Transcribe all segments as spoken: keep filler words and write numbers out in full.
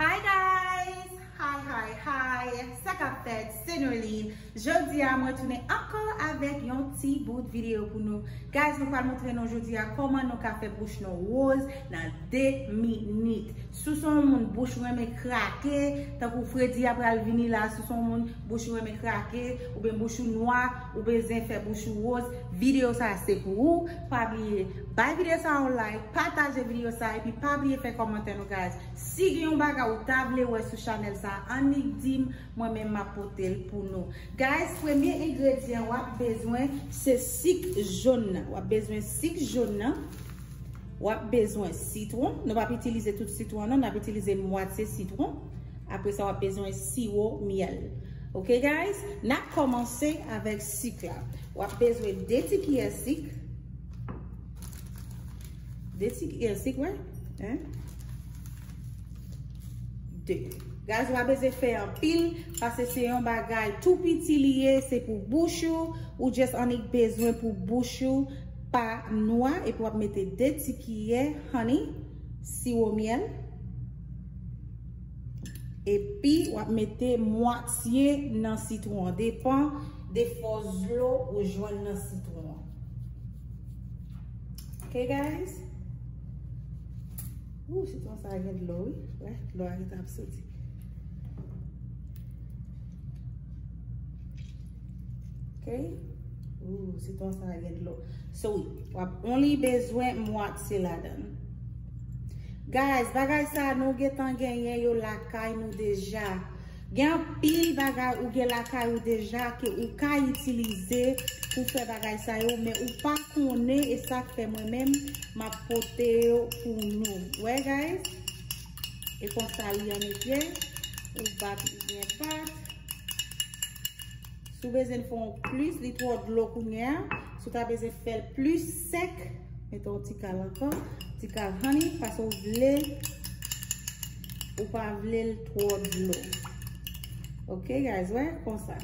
Hi guys! Hi, hi, hi! Sa k ap fèt? Se Norline. Jodi a, mwen tounen ankò avèk yon ti bout videyo pou nou. Guys, mwen pral montre nou jodi a kòman nou ka fè bouch nou woz nan de minit. Si w se yon moun bouch ou renmen krake, tankou fredi a pral vini la, si w se yon moun bouch ou renmen krake, oubyen bouch ou nwa, ou bezwen fè bouch ou woz, videyo sa a se pou ou. Pa bliye, bay videyo sa a yon like, pataje videyo sa a, epi pa bliye fè kòmantè nou, guys. Si gen yon bagay ou ta vle wè sou chanèl sa a, annik di m, mwen menm m ap pote l pou nou. Guys, premye engredyan w ap bezwen, se sik jòn nan. W ap bezwen sik jòn nan. W ap bezwen sitwon. Nou p ap itilize tout sitwon an, non. N ap itilize mwatye sitwon. Apre sa, w ap bezwen siwo myèl. Ok, guys? N ap kòmanse avèk sik la. W ap bezwen de ti kiyè sik. De ti kiyè sik, wè. Hein? De. Guys, w pa bezwen fè anpil, paske se yon bagay tou piti li ye, se pou bouch ou, ou just annik bezwen pou bouch ou pa nwa, epi w ap mete de ti kiyè honey, siwo myèl, epi w ap mete mwatye nan sitwon, depan de fòs dlo ou jwenn nan sitwon an. Ok, guys? Ooh, sitwon sa a gen dlo, wi. Wè, dlo a gentan ap soti. Ok? Ooh, sitwon sa a gen dlo. So, wi, w ap only bezwen mwatye ladan l. Guys, bagay sa a nou gentan genyen yo lakay nou deja. Gen anpil bagay ou gen lakay ou deja ke ou ka itilize pou fè bagay sa yo, men ou pa konnen, e sa k fè mwen menm m ap pote yo pou nou. Wè, guys? E konsa li annik ye, ou bat li byen bat. Si w bezwen fè yon plis, li twò dlo kounye a. Si w ta bezwen fè l plis sèk, mete yon ti kal ankò, ti kal honey, paske w vle, ou pa vle l twò dlo. Ok, guys, wè, konsa.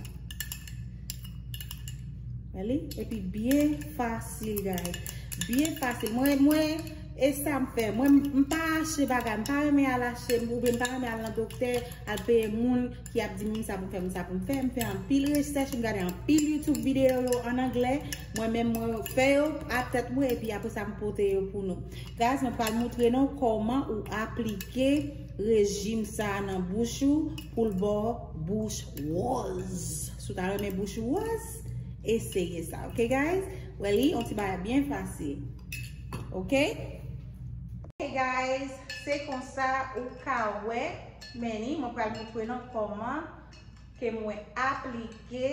Wè li? Epi byen fasil, guys. Byen fasil. Mwen, mwen, e sa m fè. Mwen, m pa achte bagay. M pa renmen al achte, oubyen m pa renmen al nan doktè, al peye moun ki ap di m sa pou m fè, m sa pou m fè. M fè anpil rechèch, m gade anpil YouTube videyo yo an anglè. Mwen menm, mwen fè yo a tèt mwen, epi apre sa, m pote yo pou nou. Guys, mwen pral montre nou kòman ou aplike rejim sa a nan bouch ou pou l ba w bouch woz. Si w ta renmen bouch ou woz, eseye sa, ok, guys? Wè li, yon ti bagay byen fasil. Ok? Ok, guys, se konsa ou ka wè, men ni, mwen pral montre nou kòman ke mwen aplike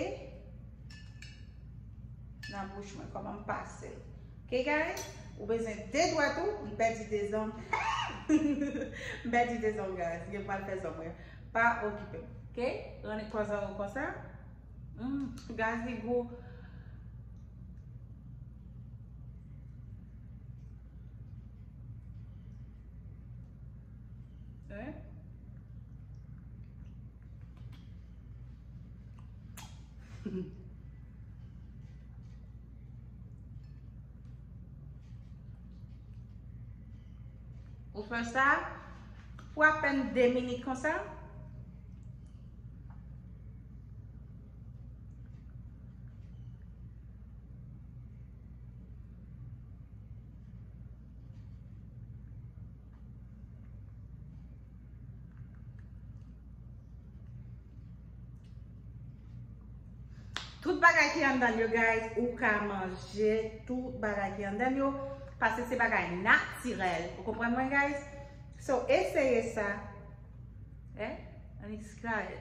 nan bouch mwen, kòman m pase l. Ok, guys? Ou bezwen de dwèt ou, m pèdi de zong. M pèdi de zong, guys. Gen pral fè zong mwen. Pa okipe m. Ok? Rann kwa zong ou konsa. Mm, guys, li gou. Hein? Ou fè sa pou apèn de minit konsa. Tout bagay ki anndan yo, guys, ou ka manje tout bagay ki anndan yo, paske se bagay natirèl. Ou konprann mwen, guys? So, eseye sa. Eh? Annik sky.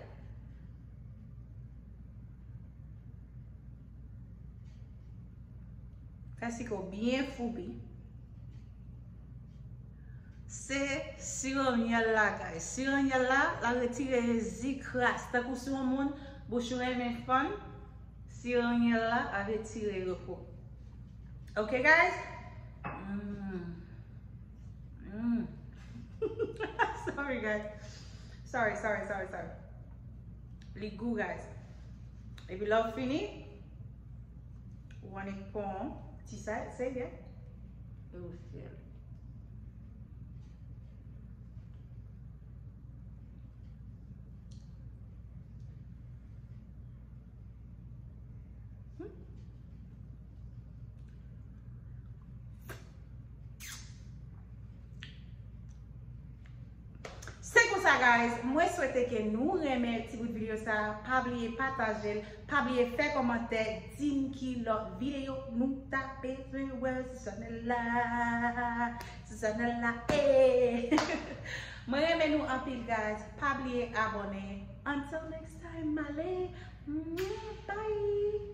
Fè sik ou byen foubi. Se siwo myèl la, guys. Siwo myèl la, l ap retire zi kras. Tankou si yon moun, bouch ou renmen fann, siwo myèl la ap retire yo pou. Ok, guys? Mm. Mm. Sorry, guys. Sorry, sorry, sorry, sorry. Li gou, guys. Epi lè w fini, ou annik pran ti sa, se byen. E ou fè l. Guys, mwen swete ke nou renmen ti bout videyo sa. Pa bliye pataje l, pa bliye fè kòmantè, di m ki lòt videyo nou ta bezwen wè sou chanèl la. Sou chanèl la, eh. Mwen renmen nou anpil, guys. Pa bliye abòne. Until next time, male. Bye.